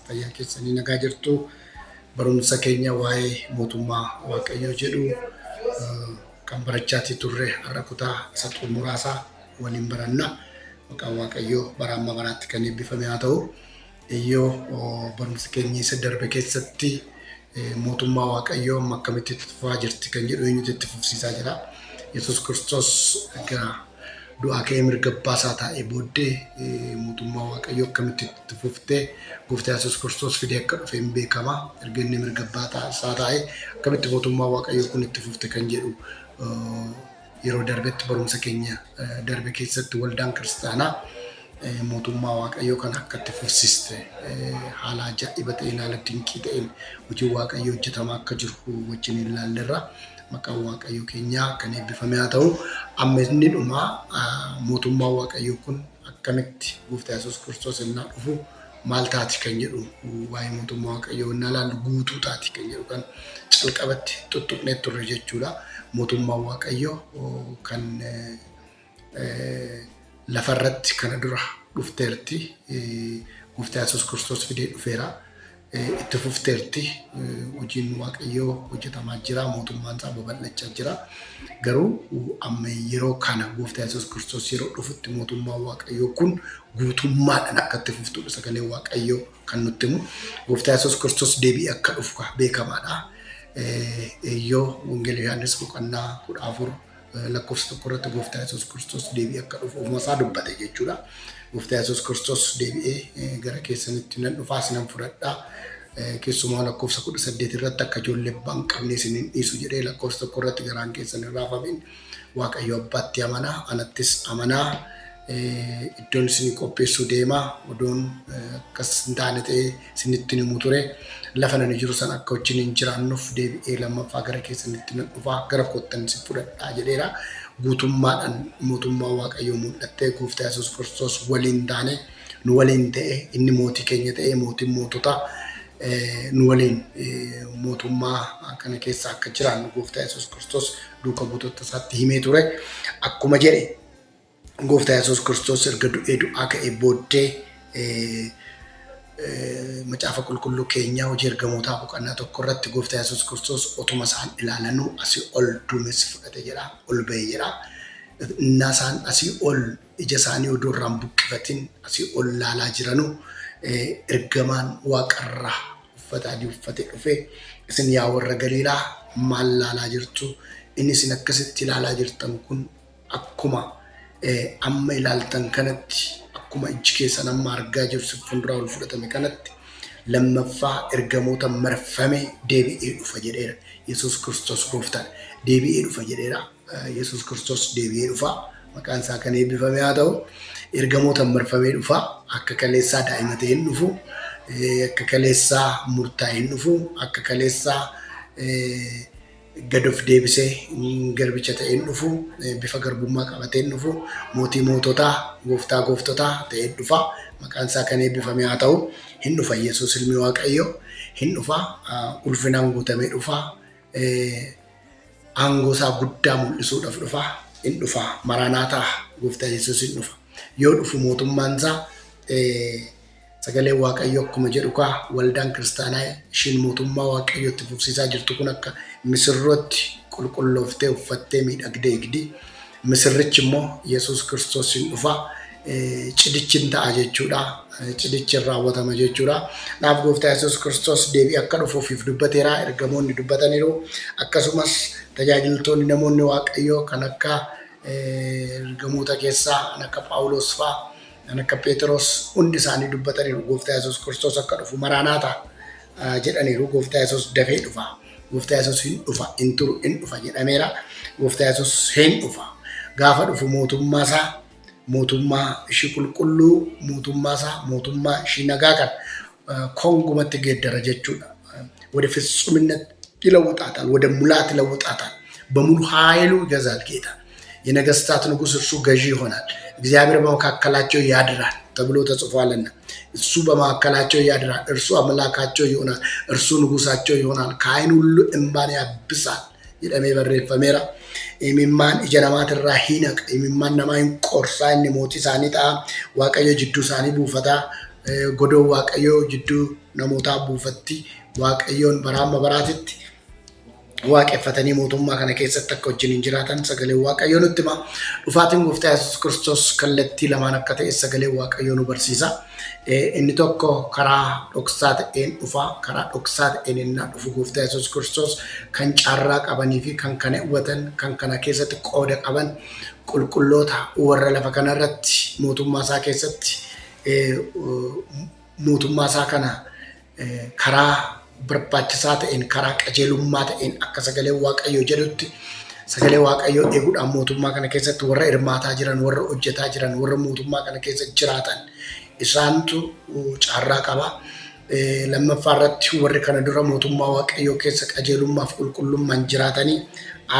Fayyaa keessanii nagaa jirtu. Barumsa keenya waa'ee mootummaa Waaqayyoo jedhu kan barachaatii turre har'a kutaa isa xumuraasaa waliin baranna. Maqaan Waaqayyoo bara amma baraatti kan eebbifame haa ta'u. Eeyyoo, barumsa keenya isa darbe keessatti mootummaa Waaqayyoo amma akkamitti itti fufaa jirti kan jedhu, eenyutu itti fufsiisaa jira. Yesuus Kiristoos egaa du'aa ka'ee mirga abbaa isaa taa'ee booddee mootummaa Waaqayyoo akkamitti itti fuftee gooftaa Yesuus Kiristoos fidee akka dhufe hin beekama. Erga inni mirga abbaa isaa taa'ee akkamitti mootummaa Waaqayyoo kun itti fufte kan jedhu, yeroo darbetti barumsa keenya darbe keessatti waldaan kiristaanaa mootummaa Waaqayyoo kana akka itti fufsiste, haala ajaa'iba ta'een, haala dinqii ta'een hojiin Waaqayyoo hojjetamaa akka jiru wajjin ilaallerra. Maqaan Waaqayyoo keenyaa kan eebbifame haa ta'u. Amma inni dhumaa mootummaa Waaqayyoo kun akkamitti gooftaa Yesuus Kiristoos innaa dhufu maal taati kan jedhu, waa'ee mootummaa Waaqayyoo innaa ilaallu guutuu taati kan jedhu kan calqabatti tuttuqnee turre jechuudha. Mootummaa Waaqayyoo kan lafarratti kana dura dhufteerti. Gooftaa Yesuus Kiristoos fidee dhufeera. Itti fufteerti. Hojiin Waaqayyoo hojjetamaa jira. Mootummaan isaa babal'achaa jira. Garuu amma yeroo kana gooftaa Yesuus Kiristoos yeroo dhufutti mootummaan Waaqayyoo kun guutummaadhaan akka itti fuftudha sagaleen Waaqayyoo kan nutti himu. Gooftaa Yesuus Kiristoos deebi'ee akka dhufu beekamaadha. Eeyyoo, Wangeela Yohaannis boqonnaa 14 lakkoofsa 1 irratti gooftaa Yesuus Kiristoos deebi'ee akka dhufu ofuma isaa dubbate jechuudha. Gooftaa Yesuus Kiristoos deebi'ee gara keessanitti nan dhufaa, isinan fudhadhaa. Keessumaa lakkoofsa 18 irratti akka ijoollee abbaa hin qabne isin hin dhiisu jedhee, lakkoofsa 1 irratti garaan keessan hin raafamin, Waaqayyo abbaatti amanaa, anattis amanaa, iddoon isinii qopheessuu deema, odoon akkas hin taane ta'ee isinitti himu ture, lafa nani jiru sana akka wajjin hin jiraannuuf deebi'ee lammaffaa gara keessanitti nan dhufaa, gara koottan isin fudhadhaa jedheera. Guutummaadhaan mootummaa Waaqayyoo mul'attee gooftaa Yesuus Kiristoos waliin taane, nu waliin ta'e, inni mootii keenya ta'e, mootiin moototaa nu waliin mootummaa kana keessa akka jiraannu gooftaa Yesuus Kiristoos duuka buutota isaatti himee ture. Akkuma jedhe gooftaa Yesuus Kiristoos erga du'ee du'aa ka'ee booddee, macaafa qulqulluu keenyaa hojii ergamootaa boqonnaa 1 irratti gooftaa Yesuus Kiristoos otuma isaan ilaalanuu asii ol duumessi fudhate jedha, ol ba'e jedha. Innaa isaan asii ol ija isaanii odoo irraan buqqifatin asii ol laalaa jiranuu, ergamaan waaqarraa uffata adii uffate dhufe, "Isin yaa warra Galiilaa maal laalaa jirtu? Inni isin akkasitti ilaalaa jirtan kun akkuma amma ilaaltan kanatti, akkuma ijji keessan amma argaa jiru si fuulduraa ol fudhatame kanatti, lammaffaa ergamoota marfame deebi'ee dhufa" jedheera. Yesuus Kiristoos gooftaadha. Deebi'ee dhufa jedheera. Yesuus Kiristoos deebi'ee dhufa. Maqaan isaa kan eebbifame haa ta'u. Ergamoota marfamee dhufa. Akka kaleessaa daa'ima ta'ee hin dhufu. Akka kaleessaa murtaa'ee hin dhufu. Akka kaleessaa gad of deebisee garbicha ta'ee hin dhufu. Bifa garbummaa qabatee hin dhufu. Mootii moototaa, gooftaa gooftotaa ta'ee dhufa. Maqaan isaa kan eebbifame haa ta'u. Hin dhufa Yesuus ilmi Waaqayyoo. Hin dhufa. Ulfinaan guutamee dhufa. Aangoo isaa guddaa mul'isuudhaaf dhufa. Hin dhufa. Maraanaataa, gooftaa Yesuus hin dhufa. Yoo dhufu mootummaan isaa, sagaleen Waaqayyoo akkuma jedhu kaa, waldaan kiristaanaa ishiin mootummaa Waaqayyoo itti fufsiisaa jirtu kun akka misirrootti qulqullooftee uffattee miidhagdee eegdi. Misirrichi immoo Yesuus Kiristoos hin dhufa. Cidichi hin ta'a jechuudha. Cidichi hin raawwatama jechuudha. Naaf gooftaa Yesuus Kiristoos deebi'ee akka dhufu ofiif dubbateera. Ergamoonni dubbataniiru. Akkasumas tajaajiltoonni, namoonni Waaqayyoo kan akka ergamoota keessaa kan akka Phaawulos fa'aa, kan akka Phexros hundi isaanii dubbataniiru. Gooftaa Yesuus Kiristoos akka dhufu, maraanaataa jedhaniiru. Gooftaa Yesuus dafee dhufa. Gooftaa Yesuus hin dhufa, hin turu, hin dhufa jedhameera. Gooftaa Yesuus hin dhufa. Gaafa dhufu mootummaa isaa, mootummaa ishii qulqulluu, mootummaa isaa, mootummaa ishii nagaa kan kongumatti geeddara jechuudha. ወደ ፍጹምነት ይለውጣታል፣ ወደ ሙላት ይለውጣታል። በሙሉ ኃይሉ ይገዛል ጌታ። የነገስታት ንጉሥ እርሱ ገዢ ይሆናል። እግዚአብሔር በመካከላቸው ያድራል ተብሎ ተጽፏልና እሱ በመካከላቸው ያድራል። እርሱ አምላካቸው ይሆናል፣ እርሱ ንጉሳቸው ይሆናል። ከዓይን ሁሉ እንባን ያብሳል jedhamee barreeffameera. Imimmaan ija namaatirraa hin haqa, imimmaan namaa hin qorsaa, inni mootii isaanii ta'a. Waaqayyo jidduu isaanii buufataa, godoo Waaqayyoo jidduu namootaa buufatti Waaqayyoon bara hamma baraatitti waaqeffatanii mootummaa kana keessatti akka wajjin hin jiraatan sagaleen Waaqayyoo nutti hima. Dhufaatiin Gooftaa Yesuus Kiristoos kallattii lamaan akka ta'e sagaleen Waaqayyoo nu barsiisa. Inni tokko karaa dhoksaa ta'een dhufa. Karaa dhoksaa ta'een innaa dhufu Gooftaa Yesuus Kiristoos kan carraa qabanii fi kan kana hubatan, kan kana keessatti qooda qaban qulqulloota warra lafa kanarratti mootummaa isaa keessatti mootummaa isaa kana karaa barbaachisaa ta'een, karaa qajeelummaa ta'een akka sagaleen Waaqayyoo jedhutti sagalee Waaqayyoo eeguudhaan mootummaa kana keessatti warra hirmaataa jiran, warra hojjetaa jiran, warra mootummaa kana keessa jiraatan isaantu carraa qaba. Lammaffaa irratti warri kana dura mootummaa Waaqayyoo keessa qajeelummaaf qulqullummaan jiraatanii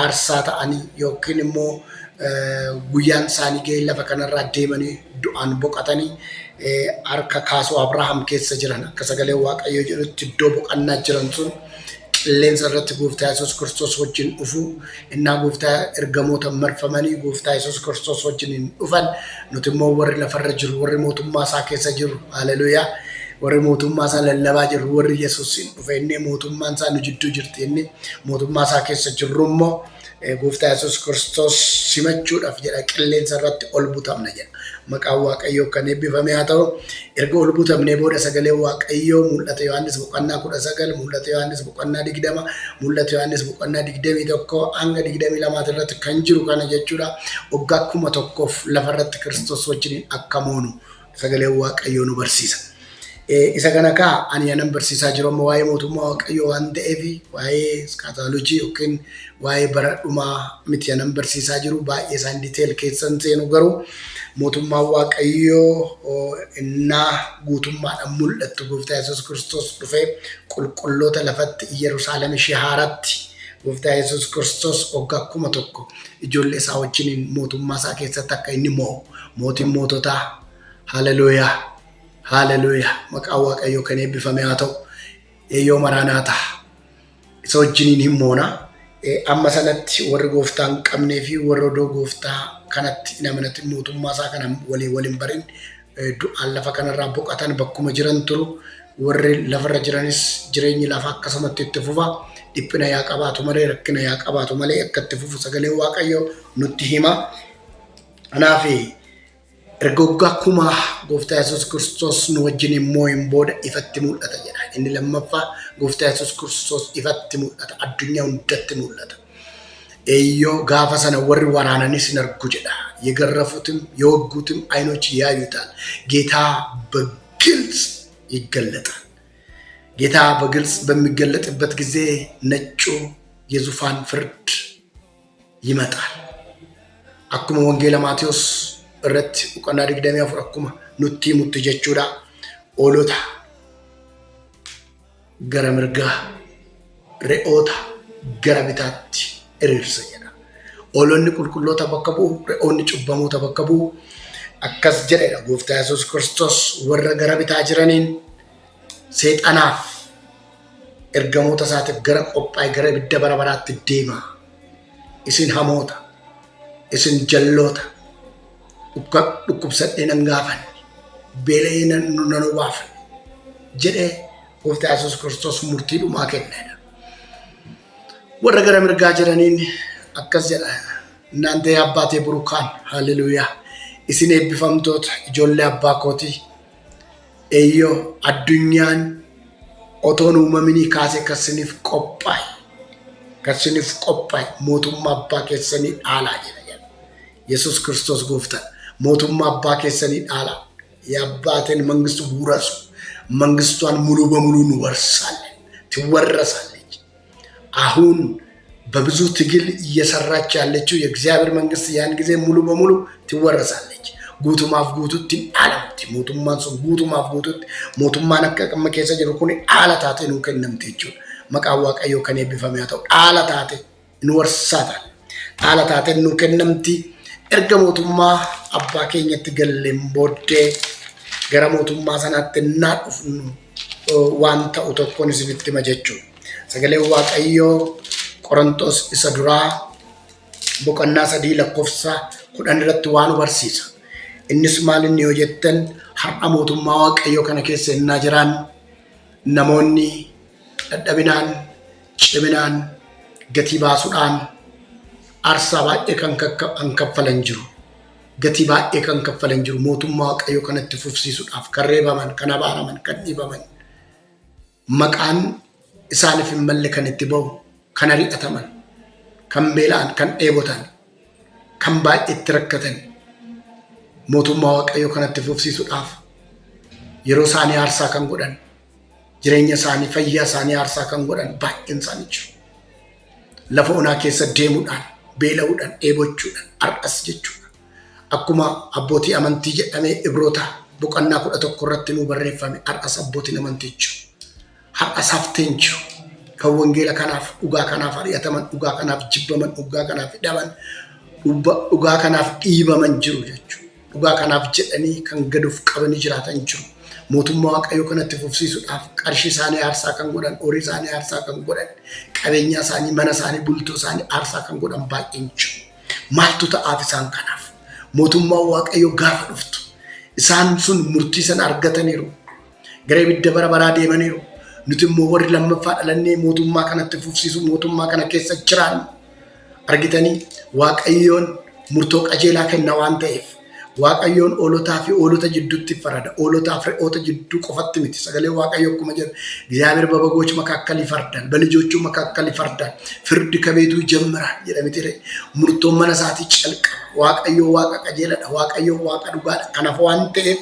aarsaa ta'anii yookiin immoo guyyaan isaanii ga'ee lafa kanarraa deemanii du'aan boqatanii harka kaasuu Abrahaam keessa jiran akka sagalee Waaqayyoo jedhutti iddoo boqannaa jiran sun qilleensa irratti Gooftaa Yesuus Kiristoos wajjin dhufu. Innaa Gooftaa ergamoota marfamanii Gooftaa Yesuus Kiristoos wajjin hin dhufan. Nuti immoo warri lafarra jiru, warri mootummaa isaa keessa jiru, haleluuyaa, warri mootummaa isaa lallabaa jiru, warri Yesuus hin dhufe inni mootummaan isaa nu jidduu jirti inni mootummaa isaa keessa jirru immoo Gooftaa Yesuus Kiristoos simachuudhaaf jedha qilleensa irratti ol butamna jedha. Maqaan Waaqayyoo kan eebbifame haa ta'u. Erga ol butamnee booda sagaleen Waaqayyoo Mul'ata Yohaannis boqonnaa 19, Mul'ata Yohaannis boqonnaa 20, Mul'ata Yohaannis boqonnaa 21 hanga 22 irratti kan jiru kana jechuudha. Waggaa 1000f lafarratti Kiristoos wajjiniin akka moonu sagaleen Waaqayyoo nu barsiisa. Isa kana kaa ani anan barsiisaa jiru amma waa'ee mootummaa Waaqayyoo waan ta'eef waa'ee eschatology yookiin waa'ee bara dhumaa miti anan barsiisaa jiru, baay'ee isaan detail keessan seenu, garuu mootummaan Waaqayyoo innaa guutummaadhaan mul'attu Gooftaa Yesuus Kiristoos dhufee qulqulloota lafatti Yerusaalem ishee haaratti Gooftaa Yesuus Kiristoos waggaa 1000 ijoollee isaa wajjiniin mootummaa isaa keessatti akka inni mo'u, mootiin moototaa, haleluuyaa, haleluuyaa, maqaan Waaqayyoo kan eebbifame haa ta'u. Eeyyoo, maraanaataa, isa wajjiniin hin moona. Amma sanatti warri Gooftaa hin qabnee fi warri odoo Gooftaa kanatti hin amanatin, mootummaa isaa kana walii waliin barin du'aan lafa kanarraa boqotan bakkuma jiran turu. Warri lafarra jiranis jireenyi lafa akkasumatti itti fufa. Dhiphina yaa qabaatu malee, rakkina yaa qabaatu malee, akka itti fufu sagaleen Waaqayyoo nutti hima. Kanaaf erga waggaa kumaa Gooftaa Yesuus Kiristoos nu wajjin immoo hin booda ifatti mul'ata jedha. Inni lammaffaa Gooftaa Yesuus Kiristoos ifatti mul'ata. Addunyaa hundatti mul'ata. Eeyyoo, gaafa sana warri waraananis hin argu jedha. የገረፉትም የወጉትም አይኖች ያዩታል። ጌታ በግልጽ ይገለጣል። ጌታ በግልጽ በሚገለጥበት ጊዜ ነጩ የዙፋን ፍርድ ይመጣል። Akkuma Wangeela Maatiyos irratti boqonnaa 24 akkuma nutti himutti jechuudha. Hoolota gara mirgaa, re'oota gara bitaatti hiriirsa jedha. Hoolonni qulqulloota bakka bu'u, re'oonni cubbamoota bakka bu'u. Akkas jedhedha Gooftaa Yesuus Kiristoos warra gara bitaa jiraniin: seexanaaf ergamoota isaatiif gara qophaa'e, gara ibidda bara baraatti deemaa. Isin hamoota, isin jalloota, dhukkubsadhee nan gaafanne, beela'ee nan obaafne jedhee Gooftaa Yesuus Kiristoos murtii dhumaa kennedha. Warra gara mirgaa jiraniin akkas jedha: እናንተ የአባቴ ብሩካን፣ ሃሌሉያ፣ isin eebbifamtoota ijoollee abbaa kootii, eeyyoo, addunyaan otoon uumaminii kaasee kan isiniif qophaa'e mootummaa abbaa keessanii dhaalaa jedha. Yesuus Kiristoos gooftaan mootummaa abbaa keessanii dhaalaa, የአባቴን መንግስት ውረሱ። መንግስቷን ሙሉ በሙሉ እንወርሳለን፣ ትወረሳለች። አሁን በብዙ ትግል እየሰራች ያለችው የእግዚአብሔር መንግስት ያን ጊዜ ሙሉ በሙሉ ትወረሳለች። Guutumaaf guututti dhaalamti. Mootummaan sun guutumaaf guututti, mootummaan akka amma keessa jiru kun dhaala taatee nuu kennamte jechuudha. Maqaan Waaqayyoo kan eebbifame haa ta'u. Dhaala taate nu warsaatan. Dhaala taatee nuu kennamti. Erga mootummaa abbaa keenyatti galleen booddee gara mootummaa sanaatti naa dhufnu waan ta'u tokkoon isinitti hima jechuudha. Sagaleen Waaqayyoo Qorontos isa duraa boqonnaa 3 lakkoofsa 10 irratti waan nu barsiisa. Innis maal inni yoo jettan, har'a mootummaa Waaqayyoo kana keessa innaa jiraannu Namoonni dadhabinaan, ciminaan, gatii baasuudhaan aarsaa baay'ee kan kaffalan jiru. Gatii baay'ee kan kaffalan jiru. Mootummaa Waaqayyoo kanatti fufsiisuudhaaf kan reebaman, kan abaaraman, kan dhiibaman. Maqaan isaaniif hin malle kan itti ba'u, kan ari'ataman, kan beela'an, kan dheebotan, kan baay'eetti rakkatan. Mootummaa Waaqayyoo kanatti fufsiisuudhaaf yeroo isaanii aarsaa kan godhan, jireenya isaanii, fayyaa isaanii aarsaa kan godhan baay'een isaanii jiru. Lafa onaa keessa deemuudhaan, beela'uudhaan, dheebochuudhaan, har'as jechuudha. Akkuma abbootii amantii jedhamee Ibroota boqonnaa 11 irratti nuu barreeffame har'as abbootiin amantii jiru. Har'as hafteen jiru. Kan wangeela kanaaf, dhugaa kanaaf ari'ataman, dhugaa kanaaf jibbaman, dhugaa kanaaf hidhaman, dhugaa kanaaf dhiibaman jiru jechuudha. Dhugaa kanaaf jedhanii kan gad of qabanii jiraatan jiru. Mootummaa Waaqayyoo kanatti fufsiisuudhaaf qarshii isaanii aarsaa kan godhan, horii isaanii aarsaa kan godhan, qabeenyaa isaanii, mana isaanii, bultoo isaanii aarsaa kan godhan baay'een jiru. Maaltu ta'aaf isaan kanaaf? Mootummaan Waaqayyoo gaafa dhuftu isaan sun murtii sana argataniiru. Gara ibidda bara baraa deemaniiru. Nuti immoo warri lammaffaa dhalannee mootummaa kanatti fufsiisu, mootummaa kana keessa jiraannu. Argitanii Waaqayyoon murtoo qajeelaa kenna waan ta'eef Waaqayyoon hoolotaa fi hoolota jidduutti farada. Hoolotaa fi re'oota jidduu qofatti miti. Sagalee Waaqayyoo akkuma jedhu እግዚአብሔር በበጎች መካከል ይፈርዳል፣ በልጆቹ መካከል ይፈርዳል። ፍርድ ከቤቱ ይጀምራል jedha miti ree. Murtoon mana isaatii calqaba. Waaqayyo Waaqa qajeeladha. Waaqayyo Waaqa dhugaadha. Kanaaf waan ta'eef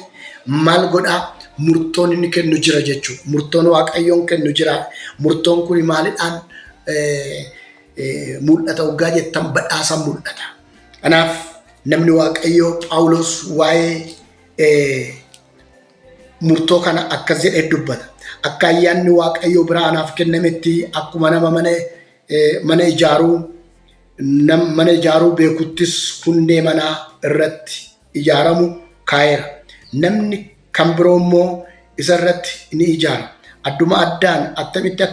maal godhaa? Murtoon inni kennu jira jechuudha. Murtoon Waaqayyoon kennu jira. Murtoon kun maalidhaan mul'ata hoggaa jettan badhaasa mul'ata. Kanaaf namni Waaqayyoo Phaawulos waa'ee murtoo kana akkas jedhee dubbata. Akka ayyaanni Waaqayyoo biraa anaaf kennametti akkuma nama mana ijaaruu mana ijaaruu beekuttis hundee manaa irratti ijaaramu kaa'eera. Namni kan biroo immoo isa irratti ni ijaara. Adduma addaan attamitti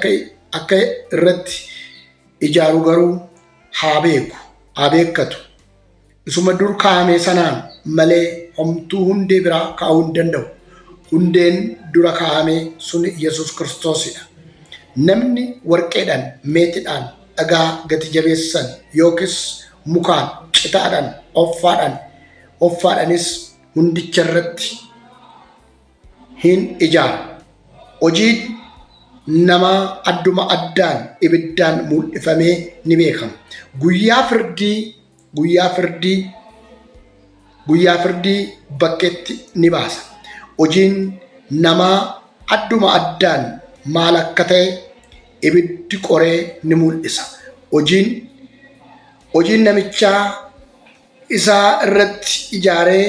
akka irratti ijaaru garuu haa beeku, haa beekkatu. Isuma dur kaa'ame sanaan malee homtuu hundee biraa kaa'uu hin danda'u. Hundeen dura kaa'ame sun Yesuus Kiristoosidha. Namni warqeedhaan, meetiidhaan, dhagaa gati jabeessan yookiis mukaan, citaadhaan, hoffaadhaanis hundicha irratti hin ijaara. Hojiin namaa adduma addaan ibiddaan mul'ifamee ni beekama. Guyyaa firdii guyyaa firdii guyyaa firdii bakkeetti ni baasa. Hojiin namaa adduma addaan maal akka ta'e ibiddi qoree ni mul'isa. Hojiin namichaa isaa irratti ijaaree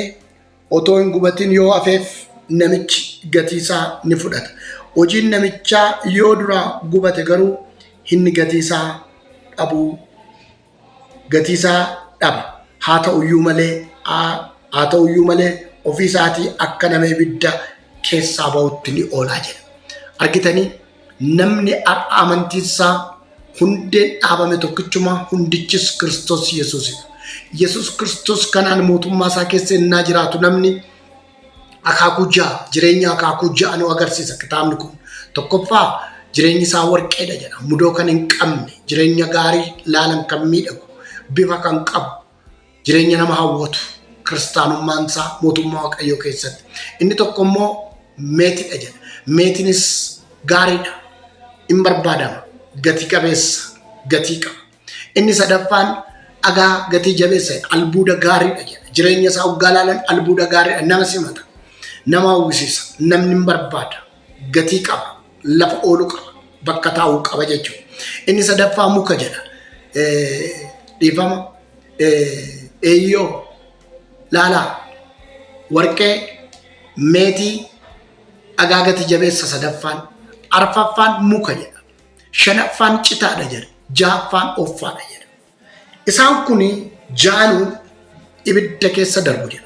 otoo hin gubatin yoo hafeef namichi gatii isaa ni fudhata. Hojiin namichaa yoo duraa gubate garuu inni gatii isaa dhabuu gatii isaa dhaba. Haa ta'uyyuu malee haa ta'uyyuu malee ofii isaatii akka nama ibidda keessaa ba'utti ni oolaa jedha. Argitanii namni har'a amantiin isaa hundeen dhaabame tokkichuma hundichis Kiristoos Yesuusidha. Yesuus Kiristoos kanaan mootummaa isaa keessa innaa jiraatu namni akaakuu ja'a jireenya akaakuu ja'a nu agarsiisa kitaabni kun. Tokkoffaa jireenyi isaa warqeedha jedha. Mudoo kan hin qabne jireenya gaarii laalan kan miidhagu bifa kan qabu jireenya nama hawwatu kiristaanummaan isaa mootummaa Waaqayyoo keessatti. Inni tokko immoo meetiidha jedha. Meetiinis gaariidha. Hin barbaadama. Gati qabeessa. Gatii qaba. Inni sadaffaan dhagaa gatii jabeessa albuuda gaariidha jedha. Jireenya isaa hoggaa laalan albuuda gaariidha. Nama simata. Nama hawwisiisa. Namni hin barbaada. Gatii qaba. Lafa oolu qaba. Bakka taa'u qaba jechuudha. Inni sadaffaa muka jedha. Dhiifama. Eeyyoo. Laalaa. Warqee. Meetii. Dhagaa gati jabeessa sadaffaan. Arfaffaan muka jedha. Shanaffaan citaadha jedha. Ja'affaan offaadha jedha. Isaan kun ja'anuu ibidda keessa darbu jedha.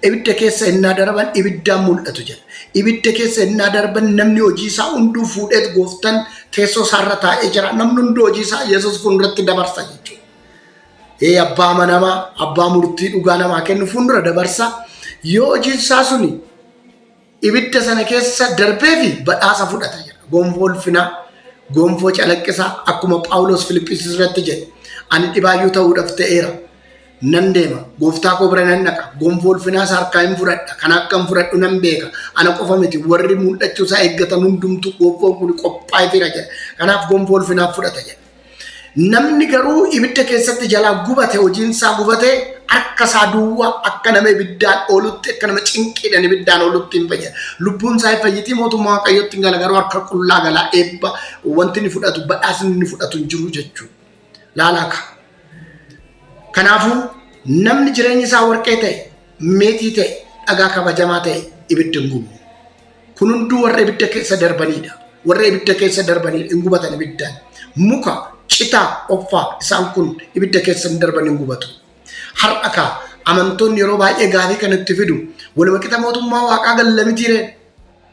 Ibidda keessa innaa darban ibiddaan mul'atu jedha. Ibidda keessa innaa darban namni hojii isaa hunduu fuudheet gooftan teessoo isaarra taa'ee jira. Namni hunduu hojii isaa Yesuus fuulduratti dabarsa jechuudha. Ee abbaa amanamaa, abbaa murtii dhugaa namaa kennu fuuldura dabarsa. Yoo hojiin isaa suni ibidda sana keessa darbee fi badhaasa fudhata jedha. Gonfoo ulfinaa, gonfoo calaqqisaa akkuma Phaawulos Filiphisiis irratti jedhe, ani dhibaayyuu ta'uudhaaf ta'eera. Nan deema, gooftaa koo bira nan dhaqa, gonfoo ulfinaa isaa harkaa hin fudhadha, kan akka hin fudhadhu nan beeka. Ana qofa miti, warri mul'achuu isaa eeggatan hundumtuu gonfoon kun qophaa'eefira jedha. Kanaaf gonfoo ulfinaa fudhata jedha. Namni garuu ibidda keessatti jalaa gubate, hojiin isaa gubate, harka isaa duwwaa akka nama ibiddaan oolutti, akka nama cinqiidhaan ibiddaan oolutti hin fayyada. Lubbuun isaa hin fayyitii, mootummaa Waaqayyootti hin gala, garuu harka qullaa galaa, eebba wanti inni fudhatu, badhaasni inni fudhatu hin jiru jechuudha. Laalaa ka. Kanaafuu namni jireenyi isaa warqee ta'e, meetii ta'e, dhagaa kabajamaa ta'e ibiddi hin gubu. Kun hunduu warra ibidda keessa darbanidha. Warra ibidda keessa darbanidha, hin gubatan ibiddaan. Muka, citaa, offaa isaan kun ibidda keessa hin darban, hin gubatu. Har'a kaa amantoonni yeroo baay'ee gaafii kan itti fidu, waluma qixa mootummaa Waaqaa galla mitiiree?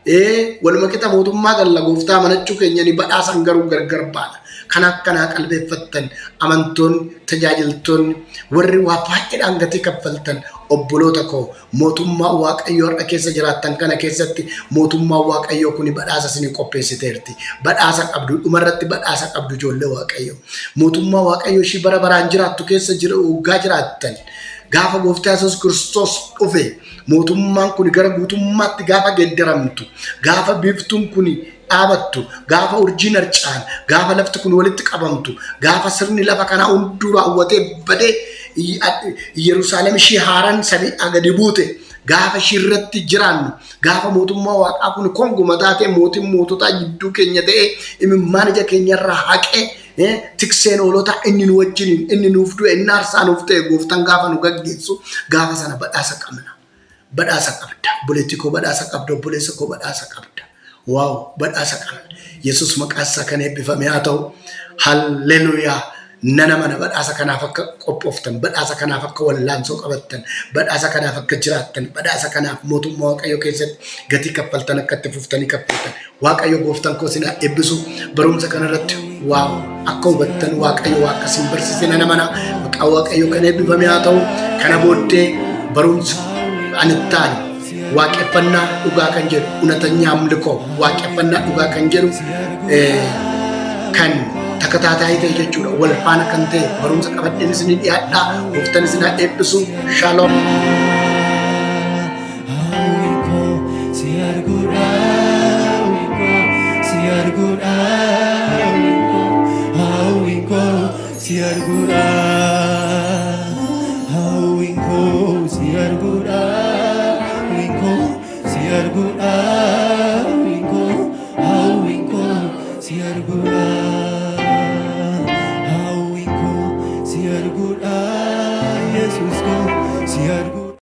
Ee, waluma qixa mootummaa galla, gooftaa amanachuu keenya ni badhaasan, garuu gargar baana. Kan akkanaa qalbeeffattan amantoonni, tajaajiltoonni, warri waa baay'eedhaan gatii kaffaltan obboloota koo, mootummaa Waaqayyoo har'a keessa jiraattan kana keessatti mootummaa Waaqayyoo kuni badhaasa isinii qopheessiteerti. Badhaasa qabdu, dhumarratti badhaasa qabdu ijoollee Waaqayyoo. Mootummaa Waaqayyoo ishii bara baraan jiraattu keessa waggaa jiraattan, gaafa gooftaa Yesuus Kiristoos dhufe mootummaan kun gara guutummaatti gaafa geeddaramtu, gaafa biiftuun kun dhaabattu, gaafa urjiin harca'an, gaafa lafti kun walitti qabamtu, gaafa sirni lafa kanaa hunduu raawwatee badee Yerusaalem ishii haaraan samii gadi buute gaafa ishii irratti jiraannu, gaafa mootummaa Waaqaa kun konguma taatee mootiin moototaa jidduu keenya ta'ee imimmaan ija keenyarraa haqee, tikseen hoolotaa inni nu wajjiniin, inni nuuf du'e, inni aarsaa nuuf ta'e gooftaan gaafa nu gaggeessu, gaafa sana badhaasa qabna. Badhaasa qabda. Obboleettii koo badhaasa qabda. Obboleessa koo badhaasa qabda. Wow, badhaasa qabna. Yesus maqaa isaa kan eebbifame haa ta'u. Halleluuyaa. Nana mana badhaasa kanaaf akka qophooftan, badhaasa kanaaf akka wallaansoo qabattan, badhaasa kanaaf akka jiraattan, badhaasa kanaaf mootummaa Waaqayyoo keessatti gatii kaffaltan akka itti fuftanii kaffaltan. Waaqayyo gooftaan koo isin haa eebbisu. Barumsa kanarratti waa akka hubattan, Waaqayyo waa akka isin barsiise nana mana. Maqaa Waaqayyo kan eebbifame haa ta'u. Kana booddee barumsa ani taane waaqeffannaa dhugaa kan jedhu, unatanyaa amlikoo waaqeffannaa dhugaa kan jedhu, kan takataataayii ta'e jechuudha. Wal faana kan ta'e barumsa qabadheen isinii dhiyaadhaa. Gooftaan isin haa eebbisu. Shalom. Hawwiin koo si arguudha, hawwiin koo si arguudha, hawwiin koo, hawwiin koo si arguudha, hawwiin koo si arguudha, hawwiin koo si arguudha.